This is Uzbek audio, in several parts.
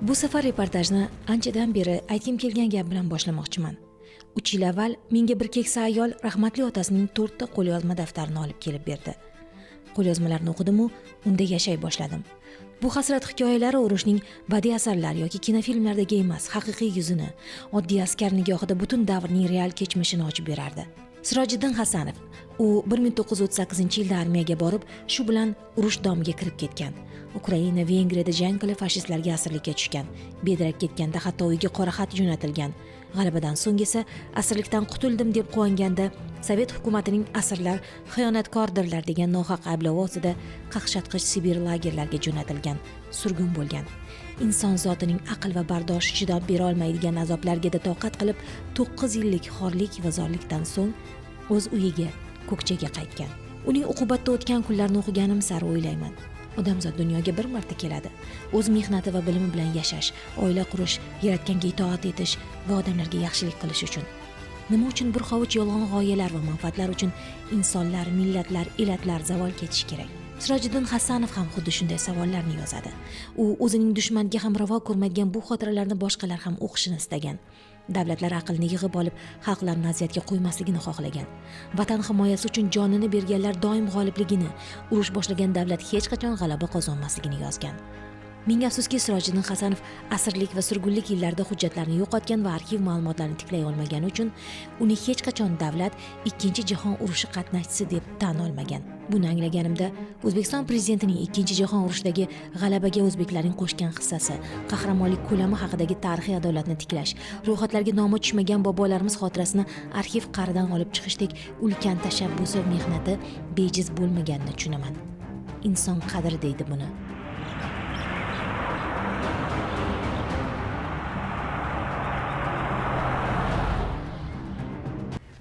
Bu safar reportajni anchadan beri aytgim kelgan gap bilan boshlamoqchiman. 3 yil avval menga bir keksa ayol rahmatli otasining 4 ta qo'lyozma daftarini olib kelib berdi. Qo'lyozmalarni o'qidim-u, unda yashay boshladim. Bu hasrat hikoyalari urushning badiiy asarlar yoki kinofilmlardagi emas, haqiqiy yuzini, oddiy askar nigohida butun davrning real kechmishini ochib berardi. Sirojiddin Hasanov. U 1938-yilda armiyaga borib, shu bilan urush domiga kirib ketgan. Ukraina, Vengriyada jang qilib fashistlarga asirlikka tushgan. Bedarak ketganda hatto uyiga qora xat jo'natilgan. G'alabadan so'ng esa asirlikdan qutuldim deb quvonganda Sovet hukumatining asirlar xiyonatkordirlar degan nohaq ayblovi ostida qaqshatqich Sibir lagerlariga jo'natilgan, surgun bo'lgan. Inson zotining aql va bardosh chidab bera olmaydigan azoblarga toqat qilib 9 yillik xorlik va zorlikdan so'ng o'z uyiga, Ko'kchaga qaytgan. Uning uqubatda o'tgan kunlarini o'qiganim sari o'ylayman. Odamzod dunyoga bir marta keladi. O'z mehnati va bilimi bilan yashash, oila qurish, yaratganga itoat etish va odamlarga yaxshilik qilish uchun. Nima uchun bir hovuch yolg'on g'oyalar va manfaatlar uchun insonlar, millatlar, elatlar zavol ketishi kerak? Sirojiddin Hasanov ham xuddi shunday savollarni yozadi. U o'zining dushmanga ham ravo ko'rmaydigan bu xotiralarni boshqalar ham o'qishini istagan. Davlatlar aqlni yig'ib olib, xalqlarni aziyatga qo'ymasligini xohlagan. Vatan himoyasi uchun jonini berganlar doim g'olibligini, urush boshlagan davlat hech qachon g'alaba qozonmasligini yozgan. Ming afsuski, Sirojiddin Hasanov asirlik va surgunlik yillarida hujjatlarni yo'qotgan va arxiv ma'lumotlarini tiklay olmagani uchun uni hech qachon davlat Ikkinchi jahon urushi qatnashchisi deb tan olmagan. Buni anglaganimda O'zbekiston prezidentining Ikkinchi jahon urushidagi g'alabaga o'zbeklarning qo'shgan hissasi, qahramonlik ko'lami haqidagi tarixiy adolatni tiklash, ro'yxatlarga nomi tushmagan bobolarimiz xotirasini arxiv qa'ridan olib chiqishdek ulkan tashabbusi mehnati bejiz bo'lmaganini tushunaman. Inson qadri deydi buni.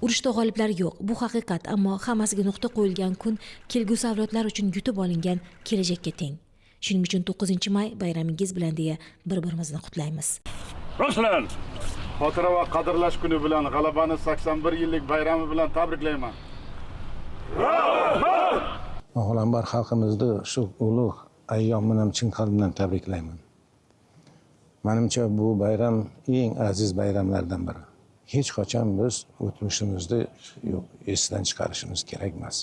Urushda g'oliblar yo'q, bu haqiqat, ammo hammasiga nuqta qo'yilgan kun kelgusi avlodlar uchun yutib olingan kelajakka teng. Shuning uchun 9-may bayramingiz bilan deya bir-birimizni qutlaymiz. Ruslan! Xotira va qadrlash kuni bilan, g'alabani 81 yillik bayrami bilan tabriklayman. Avvalambor xalqimizni shu ulug' ayyom bilan chin qalbimdan tabriklayman. Menimcha bu bayram eng aziz bayramlardan biri. Hech qachon biz o'tmishimizni yo'q esdan chiqarishimiz kerak emas.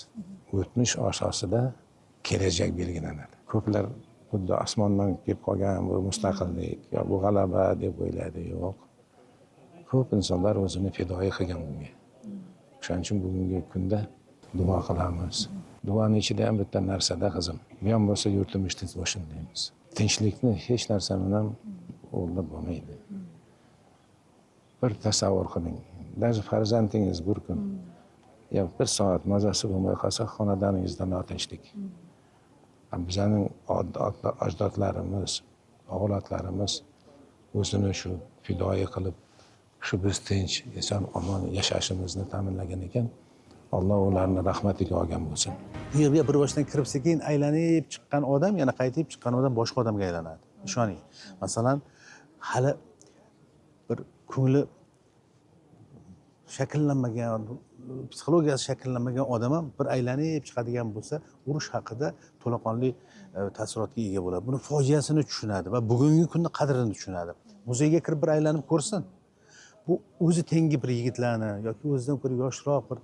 O'tmish asosida kelajak belgilanadi. Ko'plar xuddi osmondan kelib qolgan bu mustaqillik yo bu g'alaba deb o'ylaydi. Yo'q. Ko'p insonlar o'zini fidoyi qilgan bunga. O'shaning uchun bugungi kunda duo qilamiz. Duoni ichida ham bitta narsada qizim. Bu ham bo'lsa yurtimiz tinch bo'lsin deymiz. Tinchlikni hech narsa bilan o'g'irlab bo'lmaydi. Bir tasavvur qiling. Даже farzandingiz bir kun yo bir soat mazasi bo'lmay qolsa xonadoningizda notinchlik. Bizning ajdodlarimiz, avlodlarimiz o'zini shu fidoyi qilib, shu biz tinch, eson omon yashashimizni ta'minlagan ekan. Alloh ularni rahmatiga olgan bo'lsin. Bu yerga bir boshdan kirib sekin aylanib chiqqan odam, yana qaytib chiqqan odam boshqa odamga aylanadi. Ishoning. Masalan, hali bir ko'ngli shakllanmagan, psixologiyasi shakllanmagan odam ham bir aylanib chiqadigan bo'lsa, urush haqida to'laqonli taassurotga ega bo'ladi. Buni fojiasini tushunadi va bugungi kunni qadrini tushunadi. Muzeyga kirib bir aylanib ko'rsin. Bu o'zi tengi bir yigitlarni yoki o'zidan ko'ra yoshroq bir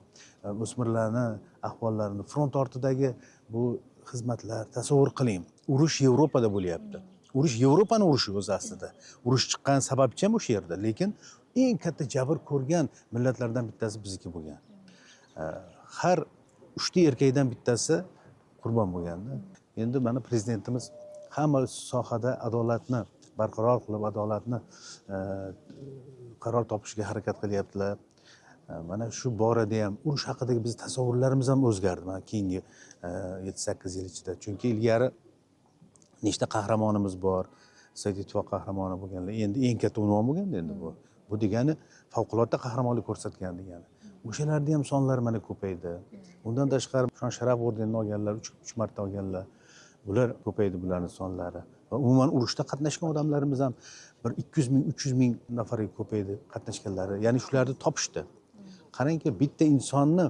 o'smirlarni ahvollarini, front ortidagi bu xizmatlar, tasavvur qiling. Urush Yevropada bo'lyapti. Urush Yevropani urushi o'zi aslida. Urush chiqqan sababchi ham o'sha yerda, lekin eng katta jabr ko'rgan millatlardan bittasi bizniki bo'lgan. Har 3 erkakdan bittasi qurbon bo'lganda. Endi mana prezidentimiz hamma sohada adolatni barqaror qilib, adolatni qaror topishga harakat qilyaptilar. Mana shu borada ham urush haqidagi biz tasavvurlarimiz ham o'zgardi mana keyingi 7-8 yil ichida. Chunki ilgari nechta qahramonimiz bor, Sovet Ittifoqi qahramoni bo'lganlar. Endi eng katta unvon bo'lganda endi bu. Bu degani favqulodda qahramonlik ko'rsatgan degani. O'shalarni ham sonlari mana ko'paydi. Undan tashqari Shon Sharaf ordenini olganlar, 3 marta olganlar. Bular ko'paydi, bularning sonlari. Va umuman urushda qatnashgan odamlarimiz ham bir 200 ming, 300 ming nafarga ko'paydi qatnashganlari. Ya'ni shularni topishdi. Qarangki, bitta insonni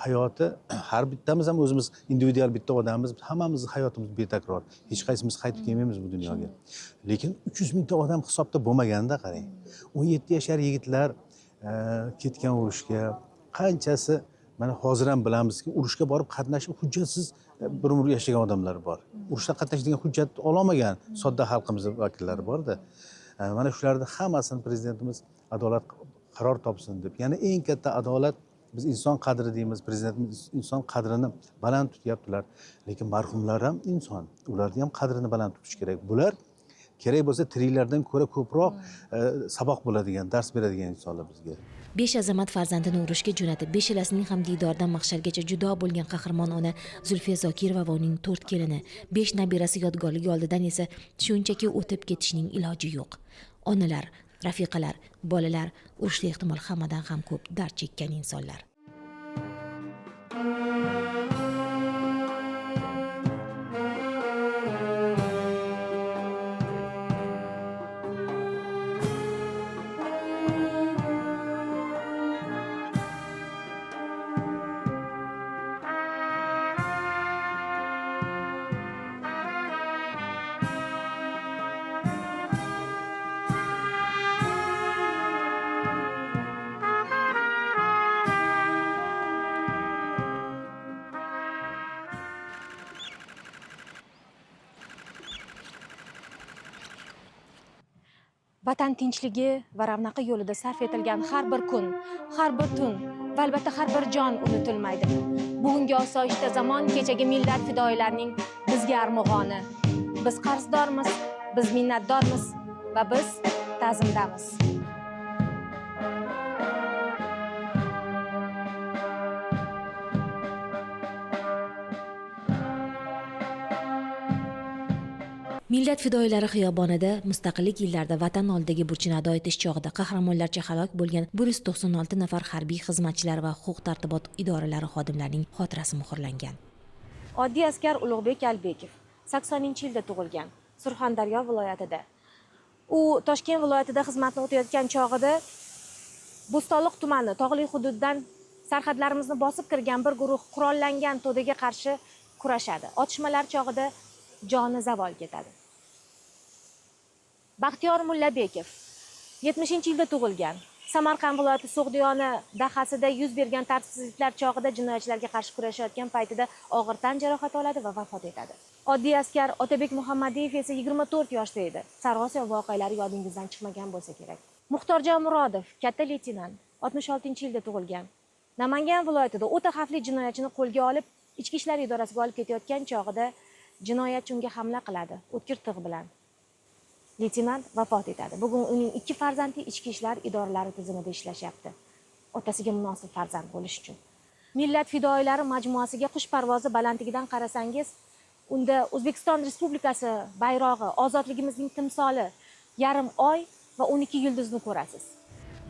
Hayoti har bittamiz ham o'zimiz individual bitta odammiz, hammamizni hayotimiz betakror, hech qaysimiz qaytib kelmaymiz bu dunyoga. Lekin 300 mingta odam hisobda bo'lmaganda qarang, 17 yashar yigitlar ketgan urushga, qanchasi mana hozir ham bilamizki, urushga borib qatnashib hujjatsiz bir umr yashagan odamlar bor. Urushda qatnashadigan hujjat ololmagan sodda xalqimiz vakillari borda. Mana shularni hammasini prezidentimiz adolat qaror topsin deb, ya'ni eng katta adolat, biz inson qadri deymiz, prezidentimiz inson qadrini baland tutyaptilar, lekin marhumlar ham inson, ularni ham qadrini baland tutish kerak. Bular kerak bo'lsa tiriklardan ko'ra ko'proq saboq bo'ladigan, dars beradigan insonlar bizga. 5 azamat farzandini urushga jo'natib, beshalasining ham diydoridan mahshargacha judo bo'lgan qahramon ona Zulfiya Zokirova va uning 4 kelini, 5 nabirasi yodgorligi oldidan esa shunchaki o'tib ketishning iloji yo'q. Onalar, rafiqalar, bolalar urushda ehtimol hammadan ham ko'p dard chekkan insonlar. Vatan tinchligi va ravnaqi yo'lida sarf etilgan har bir kun, har bir tun va albatta har bir jon unutilmaydi. Bugungi osoyishta zamon kechagi millat fidoyilarining bizga armug'oni. Biz qarzdormiz, biz minnatdormiz va biz ta'zimdamiz. Millat fidoyilari xiyobonida mustaqillik yillarida vatan oldidagi burchini ado etish chog'ida qahramonlarcha halok bo'lgan 196 nafar harbiy xizmatchilar va huquq-tartibot idoralari xodimlarining xotirasi muhrlangan. Oddiy askar Ulug'bek Albekov 80-yilda tug'ilgan, Surxondaryo viloyatida. U Toshkent viloyatida xizmatni o'tayotgan chog'ida Bo'stonliq tumani tog'li hududidan sarhadlarimizni bosib kirgan bir guruh qurollangan to'daga qarshi kurashadi. Otishmalar chog'ida joni zavol ketadi. Baxtiyor Mullabekov 70-yilda tug'ilgan. Samarqand viloyati So'g'diyona dahasida yuz bergan tartibsizliklar chog'ida jinoyatchilarga qarshi kurashayotgan paytida og'ir tan jarohati oladi va vafot etadi. Oddiy askar Otabek Muhammadiyev esa 24 yoshda edi. Sariosiyo voqealari yodingizdan chiqmagan bo'lsa kerak. Muxtorjon Murodov, katta leytenant, 66-yilda tug'ilgan. Namangan viloyatida o'ta xavfli jinoyatchini qo'lga olib, Ichki ishlar idorasiga olib ketayotgan chog'ida jinoyatchi unga hamla qiladi, o'tkir tig' bilan. Leytenant vafot etadi. Bugun uning 2 farzandi ichki ishlar idoralari tizimida ishlashyapti. Otasiga munosib farzand bo'lish uchun. Millat fidoyilari majmuasiga qush parvozi balandligidan qarasangiz, unda O'zbekiston Respublikasi bayrog'i, ozodligimizning timsoli, yarim oy va 12 yulduzni ko'rasiz.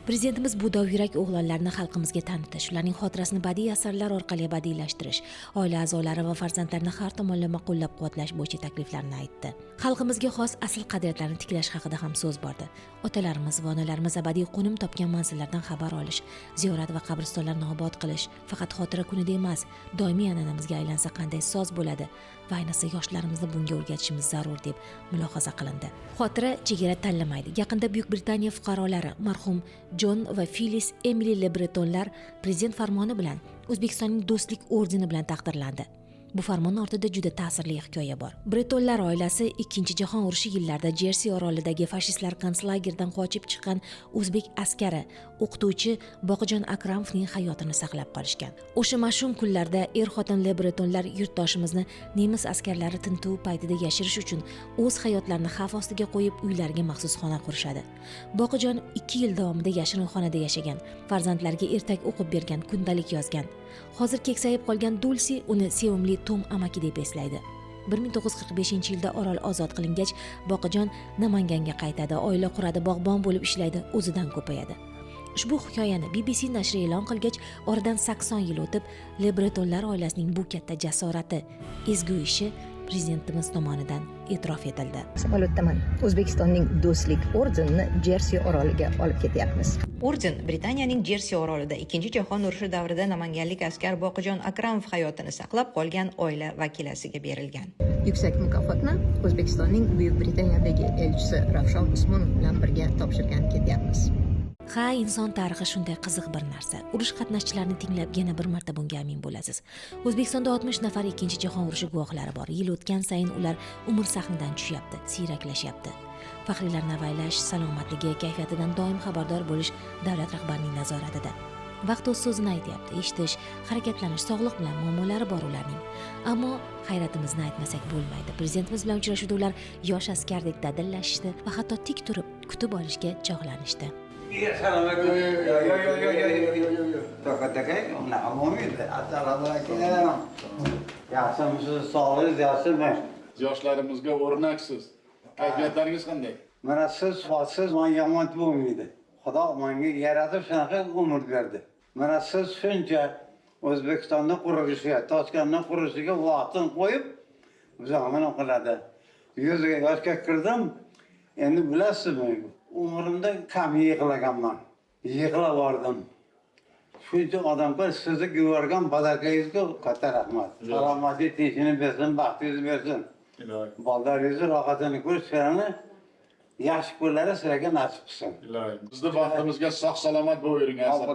Prezidentimiz bu dovyurak o'g'lonlarni xalqimizga tanitish, ularning xotirasini badiiy asarlar orqali abadiylashtirish, oila a'zolari va farzandlarini har tomonlama qo'llab-quvvatlash bo'yicha takliflarni aytdi. Xalqimizga xos asl qadriyatlarni tiklash haqida ham so'z bordi. Otalarimiz va onalarimiz abadiy qo'nim topgan manzillardan xabar olish, ziyorat va qabristonlarni obod qilish faqat xotira kunida emas, doimiy an'anamizga aylansa qanday soz bo'ladi va ayniqsa yoshlarimizni bunga o'rgatishimiz zarur deb mulohaza qilindi. Xotira chegara tanlamaydi. Yaqinda Buyuk Britaniya fuqarolari marhum Jon va Phyllis Emily Lebretonlar prezident farmoni bilan O'zbekistonning do'stlik ordeni bilan taqdirlandi. Bu farmon ortida juda ta'sirli hikoya bor. Bretonlar oilasi 2-jahon urushi yillarida Jersi orolidagi fashistlar konslagerdan qochib chiqqan o'zbek askari, o'qituvchi Boqijon Akramovning hayotini saqlab qolishgan. O'sha mash'um kunlarda er-xotin Lebretonlar yurtdoshimizni nemis askarlari tintuv paytida yashirish uchun o'z hayotlarini xavf ostiga qo'yib uylariga maxsus xona qurishadi. Boqijon 2 yil davomida yashirin xonada yashagan, farzandlariga ertak o'qib bergan, kundalik yozgan. Hozir keksayib qolgan Dulsi uni sevimli Tom amaki deb eslaydi. 1945-yilda orol ozod qilingach, Boqijon Namanganga qaytadi, oila quradi, bog'bon bo'lib ishlaydi, o'zidan ko'payadi. Ushbu hikoyani BBC nashri e'lon qilgach, oradan 80 yil o'tib, Lebretonlar oilasining bu katta jasorati, ezgu ishi Prezidentimiz tomonidan e'tirof etildi. Samolyotdaman. O'zbekistonning Do'stlik ordenini Jersi oroliga olib ketyapmiz. Orden Britaniyaning Jersi orolida Ikkinchi jahon urushi davrida namanganlik askar Boqijon Akramov hayotini saqlab qolgan oila vakilasiga berilgan. Yuksak mukofotni O'zbekistonning Buyuk Britaniyadagi elchisi Ravshon Usmonov bilan birga topshirgan ketyapmiz. Ha, inson tarixi shunday qiziq bir narsa. Urush qatnashchilarini tinglab yana bir marta bunga amin bo'lasiz. O'zbekistonda 60 nafar Ikkinchi jahon urushi guvohlari bor. Yil o'tgan sayin ular umr sahnidan tushyapti, siyraklashyapti. Faxriylarni avaylash, salomatligi, kayfiyatidan doim xabardor bo'lish davlat rahbarining nazoratida. Vaqt o'z so'zini aytyapti. Eshitish, harakatlanish, sog'liq bilan muammolari bor ularning. Ammo hayratimizni aytmasak bo'lmaydi. Prezidentimiz bilan uchrashuvda ular yosh askardek dadillashishdi va hatto tik turib kutib olishga chog'lanishdi. Assalomu alaykum. Yo, yo, yo, yo, yo, yo, yo, yo. To'xtat aka, unaqa bo'lmaydi. Assalomu alaykum. Yaxshimisiz, sog'ligingiz yaxshimi? Yoshlarimizga o'rnaksiz. Kayfiyatlaringiz qanday? Mana siz siz man yomon bo'lmaydi. Xudo menga yaratib shunaqa umr berdi. Mana siz shuncha O'zbekistonni qurilishiga, Toshkentni qurilishiga vaqtini qo'yib bizani qiladi. 100 yoshga kirdim. Endi bilasizmi, umrimda kam yig'laganman. Yig'lab bordim. Shuncha odamga sizni yuborgan badakangizga katta rahmat. Salomatlik, tinchini bersin, baxtingizni bersin. Iloyim. Bolalaringizni rohatini ko'rish, sizlarni yaxshi kunlari sizlarga nasib qilsin. Iloyim. Bizni baxtimizga sog' salomat bo'lavering, asal.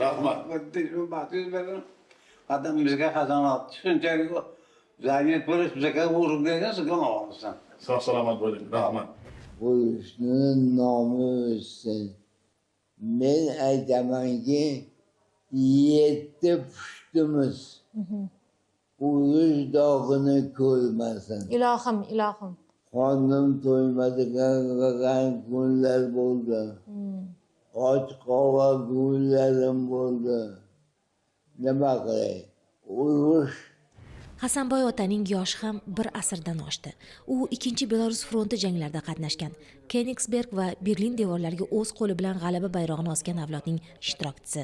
Rahmat. Baxtingizni bersin. Adam bizga xazonat shunchalik jamiyat bo'lish bizga urib bergan, sizga olsin. Sog' salomat bo'ling. Rahmat. Urushni nomi o'chsin. Men aytamanki, 7 pushtimiz urush dog'ini ko'rmasin. Ilohim, ilohim. Qornim to'ymadigan kunlar bo'ldi. Och qolgan kunlarim bo'ldi. Nima qilay? Urush. Hasanboy otaning yoshi ham bir asrdan oshdi. U 2 Belarus fronti janglarida qatnashgan. Kenigsberg va Berlin devorlariga o'z qo'li bilan g'alaba bayrog'ini osgan avlodning ishtirokchisi.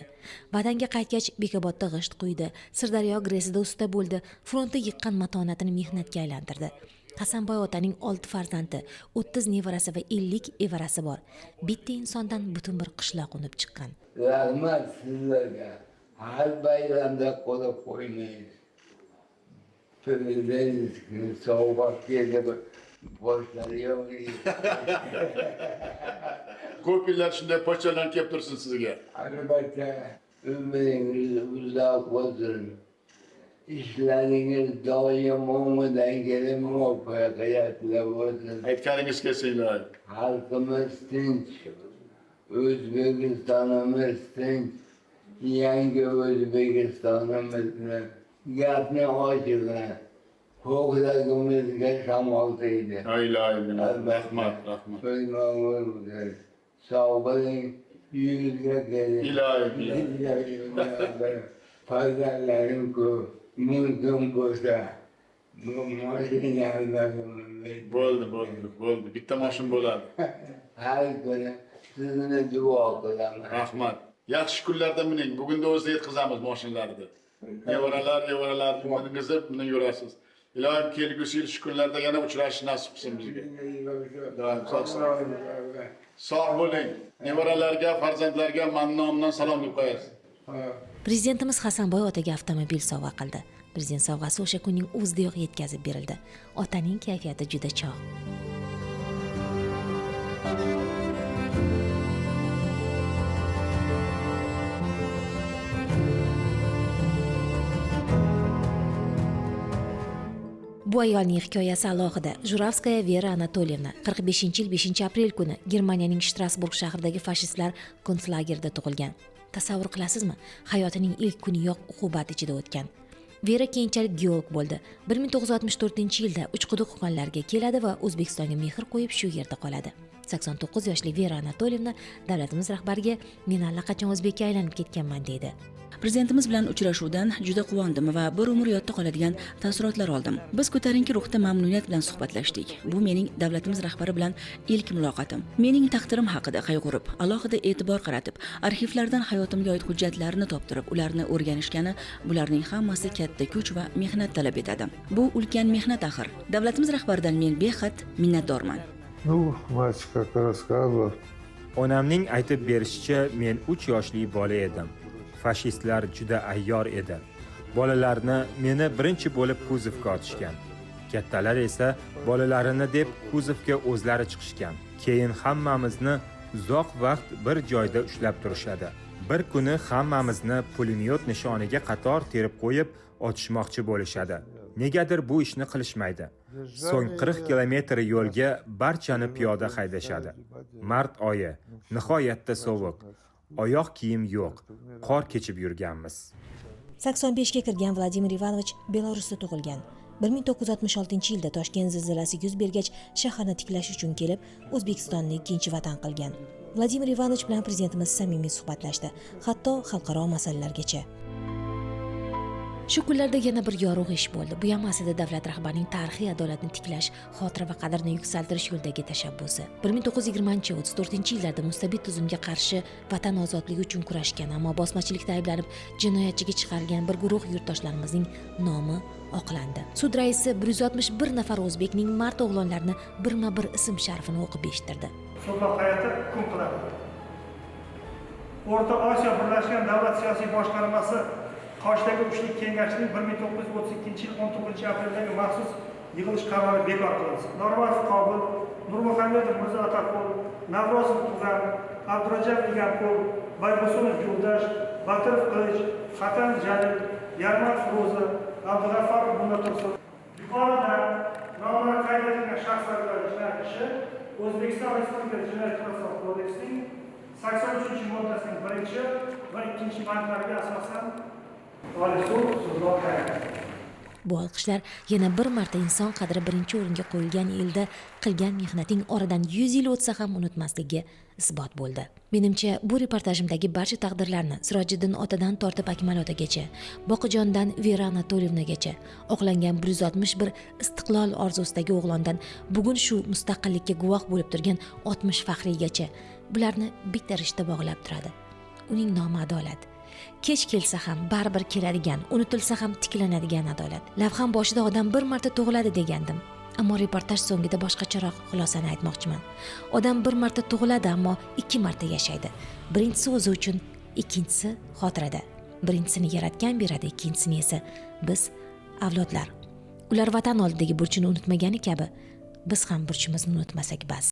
Vatanga qaytgach Bekobodda g'isht quydi, Sirdaryo GRESida usta bo'ldi, frontda yiqqan matonatini mehnatga aylantirdi. Hasanboy otaning 6 farzandi, 30 nevarasi va 50 evarasi bor. Bitta insondan butun bir qishloq unib chiqqan. Rahmat sizlarga. Har bayramda qo'lib qo'ymaysiz. Prezident sovg'a kelib boshlari yo'q. Ko'p yillar shunday pochchalar kelib tursin sizga. Albatta umringiz uzoq bo'lsin. Ishlaringiz doim o'ngidan kelib muvaffaqiyatli bo'lsin. Aytganingiz kelsin, iloyim. Xalqimiz tinch, O'zbekistonimiz tinch, yangi O'zbekistonimizni gapni ochig'i ko'kragimizga shamol tegdi. Iloyim. Rahmat, rahmat. Sog' bo'ling, yuzga keling. Iloyim, iloyim. Farzandlarim ko'p, mulkim bo'lsa, bu mashinalarim Bo'ldi, bo'ldi, bo'ldi. Bitta mashin bo'ladi. Har kuni sizni duo qilaman. Rahmat. Yaxshi kunlarda mining. Bugun o'zida yetkazamiz mashinalarni. Nevaralar, evaralarni mingizib, minib yurasiz. Iloyim kelgusi yil shu kunlarda yana uchrashish nasib qilsin bizga. Iloyim sog' sog' bo'ling. Nevaralarga, farzandlarga mani nomimdan salom deb qo'yasiz. Prezidentimiz Hasanboy otaga avtomobil sovg'a qildi. Prezident sovg'asi o'sha kunning o'zidayoq yetkazib berildi. Otaning kayfiyati juda chog'. Bu ayolning hikoyasi alohida. Juravskaya Vera Anatolievna 45-yil 5-aprel kuni Germaniyaning Strasburg shahridagi fashistlar konslagerida tug'ilgan. Tasavvur qilasizmi? Hayotining ilk kuniyoq uqubat ichida o'tgan. Vera keyinchalik geolog bo'ldi. 1964-yilda Uchquduq konlariga keladi va O'zbekistonga mehr qo'yib shu yerda qoladi. 89 yoshli Vera Anatolievna davlatimiz rahbariga men allaqachon o'zbekka aylanib ketganman deydi. Prezidentimiz bilan uchrashuvdan juda quvondim va bir umr yodda qoladigan taassurotlar oldim. Biz ko'tarinki ruhda, mamnuniyat bilan suhbatlashdik. Bu mening davlatimiz rahbari bilan ilk muloqotim. Mening taqdirim haqida qayg'urib, alohida e'tibor qaratib, arxivlardan hayotimga oid hujjatlarni toptirib, ularni o'rganishgani, bularning hammasi katta kuch va mehnat talab etadi. Bu ulkan mehnat axir. Davlatimiz rahbaridan men behad minnatdorman. Ну, мать как рассказывала. Onamning aytib berishicha, men 3 yoshli bola edim. Fashistlar juda ayyor edi. Bolalarni, meni birinchi bo'lib kuzovga otishgan. Kattalar esa bolalarini deb kuzovga o'zlari chiqishgan. Keyin hammamizni uzoq vaqt bir joyda ushlab turishadi. Bir kuni hammamizni pulemyot nishoniga qator terib qo'yib, otishmoqchi bo'lishadi. Negadir bu ishni qilishmaydi. So'ng 40 kilometr yo'lga barchani piyoda haydashadi. Mart oyi, nihoyatda sovuq. Oyoq kiyim yo'q. Qor kechib yurganmiz. 85 ga kirgan Vladimir Ivanovich Belarusda tug'ilgan. 1966 yilda Toshkent zilzilasi yuz bergach, shaharni tiklash uchun kelib, O'zbekistonni ikkinchi vatan qilgan. Vladimir Ivanovich bilan prezidentimiz samimiy suhbatlashdi, hatto xalqaro masalalargacha. Shu kunlarda yana bir yorug' ish bo'ldi. Bu ham aslida davlat rahbarining tarixiy adolatni tiklash, xotira va qadrni yuksaltirish yo'lidagi tashabbusi. 1920, 34 yillarda mustabid tuzumga qarshi vatan ozodligi uchun kurashgan, ammo bosmachilikda ayblanib jinoyatchiga chiqarilgan bir guruh yurtdoshlarimizning nomi oqlandi. Sud raisi 161 nafar o'zbekning mard o'g'lonlarini birma bir ism sharifini o'qib eshittirdi. Sudlov hay'ati hukm qiladi. O'rta Osiyo Birlashgan Davlat Siyosiy Boshqarmasi qoshidagi uchlik kengashining 1932 yil 19 apreldagi maxsus yig'ilish qarori bekor qilinsin. Normatov Qobil, Nurmuhammedov Mirzo Otaqul, Navrozov Tug'an, Abdurajab Egamqul, Baybo'sunov Yo'ldosh, Batirov Qilich, Xatan Jalil, Yarmatov Ro'zi, Abdug'affarov Mulla Tursun. Yuqorida nomlari qayd etilgan shaxslarga oid jinoyat ishi O'zbekiston Respublikasi Jinoyat protsessual kodeksining 83 moddasining birinchi va ikkinchi bandlariga asosan Oliy sud sudlov tayinladi. Bu olqishlar yana bir marta inson qadri birinchi o'ringa qo'yilgan elda qilgan mehnating oradan 100 yil o'tsa ham unutmasligiga isbot bo'ldi. Menimcha, bu reportajimdagi barcha taqdirlarni, Sirojiddin otadan tortib Akmal otagacha, Boqijondan Vera Anatolevnagacha, oqlangan 161 istiqlol orzusidagi o'g'londan bugun shu mustaqillikka guvoh bo'lib turgan 60 faxriygacha, bularni bitta rishta bog'lab turadi. Uning nomi adolat. Kech kelsa ham baribir keladigan, unutilsa ham tiklanadigan adolat. Lavham boshida odam bir marta tug'iladi degandim, ammo reportaj so'ngida boshqacharoq xulosani aytmoqchiman. Odam bir marta tug'iladi, ammo ikki marta yashaydi. Birinchisi o'zi uchun, ikkinchisi xotirada. Birinchisini yaratgan beradi, ikkinchisini esa biz, avlodlar. Ular vatan oldidagi burchini unutmagani kabi, biz ham burchimizni unutmasak bas.